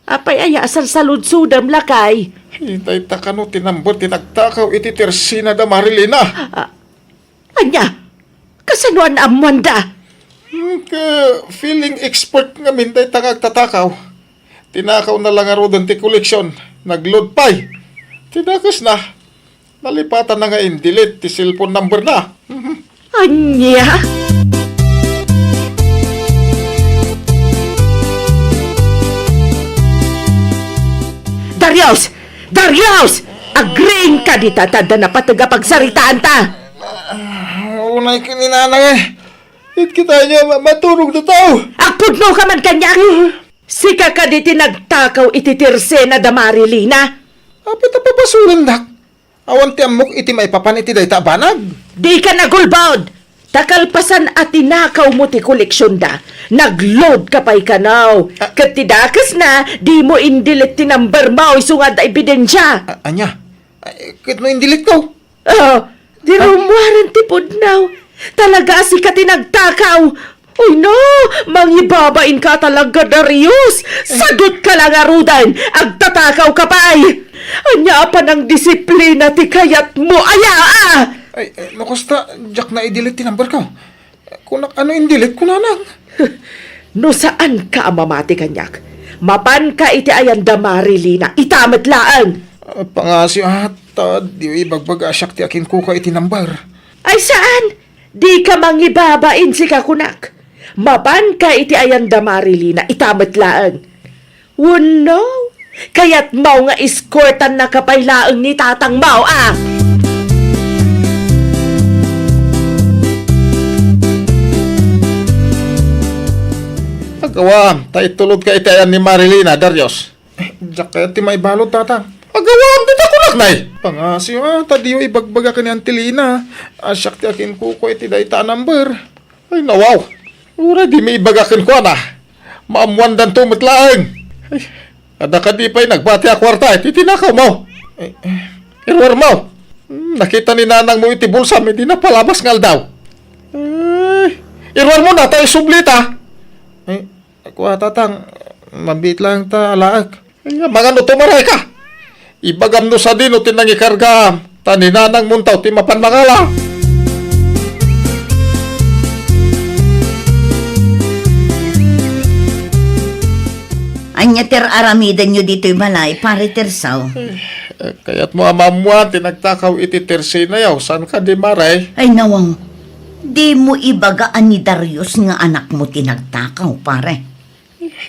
Apay aya a salsaludsodem, lakay? Ay, dayta kano ti number ti nagtakaw iti tersena da Marilina? Ah, ania? Kasano a naammoanda? Hmm, ket feeling expert ngamin dayta nga agtatakaw. Tinakawna la ngaruden ti koleksion, nag-load pay. Ti dakesna, nalipatanna nga in-delete ti cellphone numberna. Mhm. Ania? Darius! Darius! Agriingka dita ta adda napateg a pagsaritaanta. Ah, unay ken ni Nanang, eh. It kita niya ma-, maturog na tao. Agpudno ka man kaniak. Sika kadi ti nagtakaw iti tersena da Marilina? Apay ta pabasolendak? Awan ti ammok iti maipapan iti dayta a banag. Dika nagulbod! Ta kalpasan a tinakawmo ti koleksionda, nag-load ka pay kano. Ah. Ket ti dakesna, dimo in-delete ti numbermo isu nga adda ebidensia. A-, ania? Ay, ket no in-delete ko? Oh, di rummuaren ti pudno. Talaga a sika ti nagtakaw. Uy, no, mangibabainka talaga, Darius. Sadutka la ngaruden, agtatakaw ka pay. Ania a panangdisiplina ti kayatmo, aya, ah? Ay, eh, no kasta, diak na i-delete ti number ko. Kunak, ano in-delete ko, Nanang? No saanka a mamati kaniak, mapanka iti ayan da Marilina, ita met laeng. Ah, pangasiw, ah, ta diyo ibagbaga a siak ti akinkukua iti number. Ay, saan? Dika mangibabain, sika kunak. Mapanka iti ayan da Marilina, ita met laeng. Wenno, kayatmo nga eskortannaka pay laeng ni tatangmo, a? Aggawam, ta itulodka iti ayan ni Marilina, Darius. Eh, diak kayat ti maibalud, Tatang. Aggawam, dita kunak, nay. Pangasiw, a, ta diyo ibagbaga ken ni Auntie Lina a siak ti akinkukua iti dayta a number. Ay, nawaw. Uray dimi ibaga kenkuana. Maammoandanto met laeng. Ay, adda kadi pay nagbati a kuarta iti tinakawmo? Ay, eh. Iruarmo. Hmm, nakita ni nanangmo iti bulsam idi napalabas nga aldaw. Ay, iruarmona ta isublita. Ay, kua, Tatang, mabiit laeng ta alaek. Ania, mangano tumaray ka? Ibagam no sadino ti nangikargaam, ta ni nanangmonto ti mapan mangala. Ania ti ar-aramidenyo ditoy balay, Pare Tirso? Eh, kayatmo a maammoan ti nagtakaw iti tersenayo, saan kadi, Mare? Ay, nawaw. Dimo ibaga a ni Darius nga anakmo ti nagtakaw, pare.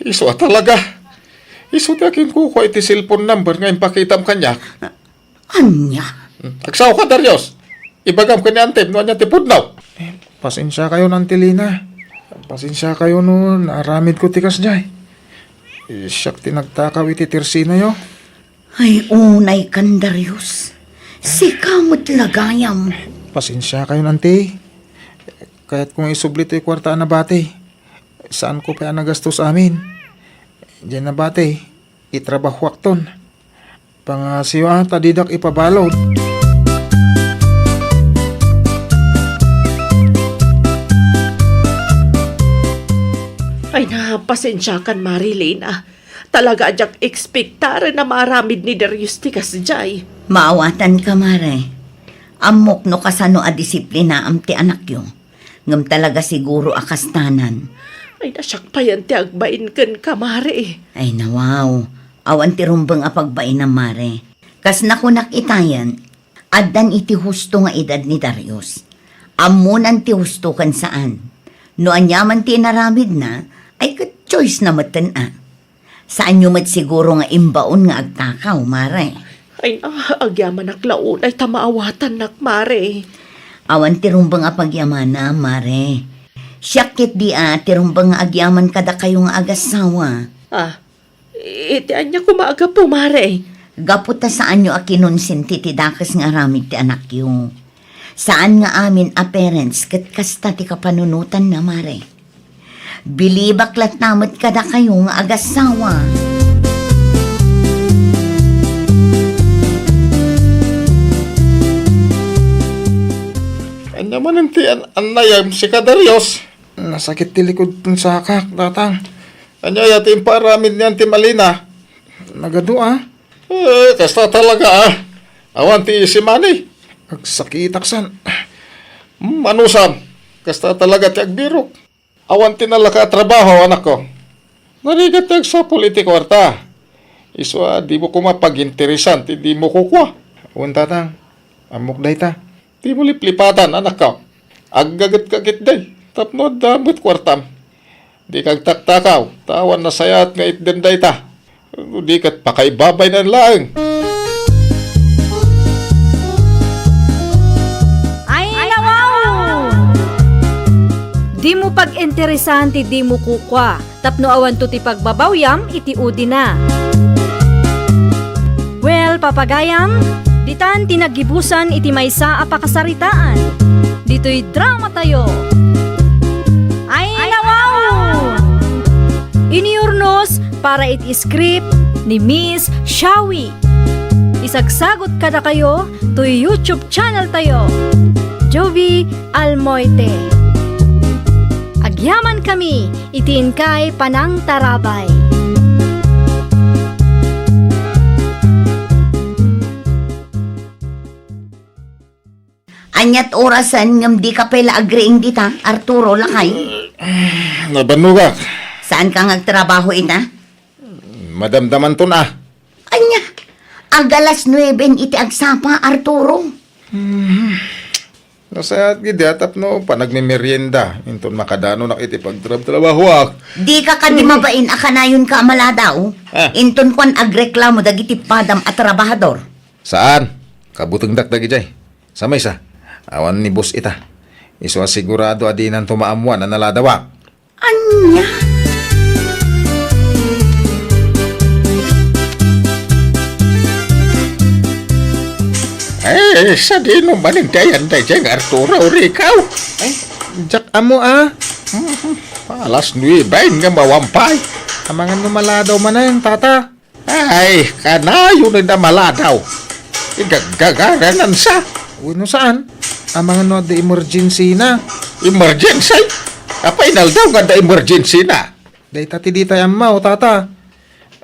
Isu a talaga. Isu ti akinkukua iti cellphone number nga impakitam kaniak. Ania? Hmm. Agsaoka, Darius. Ibagam ken ni Antem no ania ti pudno. Eh, pasensiakayon, Auntie Lina. Pasensiakayon no naaramidko ti kasdiay. Eh, siak ti nagtakaw iti tersenayo. Ay, unay kan, Darius. Sika met la gayam. Pasensiakayon, Auntie. Kayatko nga isubli toy kuarta a nabati. Saanko pay a nagastos amin. Diay nabati, itrabahoakton. Pangasiyo a ta didak ipabalud. Ay na, pasensiakan, Marilyn, ah. Talaga a diak ekspektaren a maaramid ni Darius ti kasdiay. Maawatanka, Mare. Ammok no kasano a disiplinaam ti anakyo. Ngem talaga siguro a kastanan. Ay, na siak payen ti agbain kenka, Mare. Ay, nawaw. Awan ti rumbeng a pagbainam, Mare. Kas nakunak itayen, addan iti husto nga edad ni Darius. Ammonan ti husto ken saan. No aniaman ti inaramidna, ay ket choice na metten a. Saanyo met siguro nga imbaon nga agtakaw, Mare. Ay, ah, agyamanak la unay ta maawatannak, Mare. Awan ti rumbeng a pagyamana, Mare. Siak ketdi a ti rumbeng nga agyaman kadakayo nga agassawa. Ah, iti ania koma a gapu, Mare? Gapu ta saanyo a kinonsinti ti dakes nga aramid ti anakyo. Saan nga amin a parents ket kasta ti kapanunotanna, Mare. Bilibak latta met kadakayo nga agassawa. Ania manen ti an-, annayam, sika, Darius? Nasakit ti likud ken sakak, Tatang. Ania aya ti impaaramid ni Auntie Malina? Nagadu a. Eh, kasta talaga, ah. Awan ti easy money. Agsakitak san. Hmm, anusam? Kasta talaga ti agbirok. Awan ti nalaka a trabaho, anakko. Narigat ti agsapul iti kuarta. Isu a, dimo koma paginteresan ti dimo kukua. Wen, Tatang. Ammok dayta. Dimo liplipatan, anakko. Aggaget ka ketdi tapno adda met kuartam. Dika agtaktakaw, ta awan nasayaat nga itden dayta. No di ket pakaibabaynan laeng. Ay, nawaw! Dimo pag-interesan ti dimo kukua, tapno awanto ti pagbabawiam iti udina. Well, papagayam, ditan ti naggibusan iti maysa a pakasaritaan. Ditoy dramatayo. Ay, nawaw! Iniurnos para iti script ni Miss Shawi. Isagsagot kadakayo toy YouTube channel tayo, Jovi Almoite. Agyaman kami iti inkay panangtarabay. Aniat orasen ngem dika pay la agriing dita, Arturo, lakay? Nabannogak. Saanka nga agtrabaho ita? Madamdamanton a. Ania? Ag alas nueben iti agsapa, Arturo. Hmm. Nasayaat gidi a tapno panagmemerienda, inton makadanonak iti pagtrabtrabahoak. Dika kadi mabain a kanayonka a maladaw? Ah. Inton kuan agreklamo dagiti padam a trabahador. Saan? Kabutengdak dagidiay. Sa maysa, awan ni boss ita. Isu a sigurado a dinanto maammuan a naladawak. Ania? Eh, sadino manen ti ayan daydiay nga Arturo, Rico? Ay, diak ammo a. Mhm. Alas nuebe nga mawampay. Amangan no maladaw manen, Tata. Ay, kanayon a maladaw. Igaggagaranansa. Wenno saan? Amangan no adda emergency na. Emergency? Apay inaldaw nga adda emergency na? Dayta ti ditay ammo, Tata.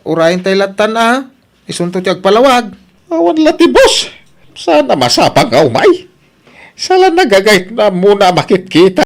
Urayen tay lattan a. Isunto ti agpalawag. Awan la ti boss. Saan a masapang nga umay? Saan a nagagayat na ammona a makitkita